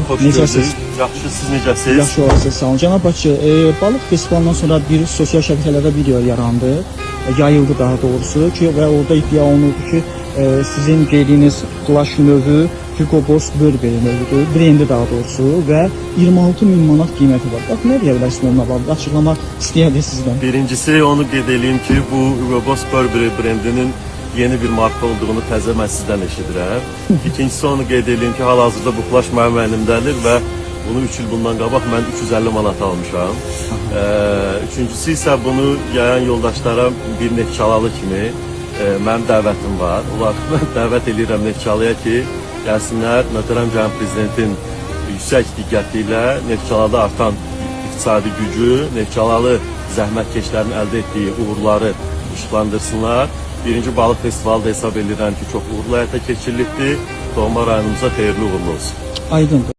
Xoş Necəsiz? gördük. Yaxşı, siz necəsiz? Yaxşı olasınız, sağ olun. Cənab Başçı, balıq festivalından sonra bir sosial şəbəkələrdə video yarandı, yayıldı daha doğrusu ki, və orada iddia olunurdu ki, sizin geydiyiniz plaş növü Hugo Boss Burberry növüdür, brendi daha doğrusu və 26 min manat qiyməti var. Bax, nə deyə bilərsiniz onunla bağlı? Açıqlama istəyərdik sizdən. Birincisi onu qeyd eləyim ki, bu Hugo Boss Burberry brendinin yeni bir marka olduğunu təzə mən sizdən eşidirəm. İkincisi onu qeyd eləyim ki, hal-hazırda bu plaş mənim əlimdədir və bunu 3 il bundan qabaq mən 350 manata almışam. Üçüncüsü isə bunu yayan yoldaşlara bir Neftçalalı kimi mənim dəvətim var. Onlar mən dəvət eləyirəm Neftçalıya ki, gəlsinlər möhtərəm cənab prezidentin yüksək diqqəti ilə Neftçalada artan iqtisadi gücü, Neftçalalı zəhmətkeşlərin əldə etdiyi uğurları işıqlandırsınlar. Birinci balıq festivalı da hesab edirəm ki, çox uğurlu həyata keçirilibdir. Doğma rayonumuza xeyirli uğurlu olsun. Aydındır.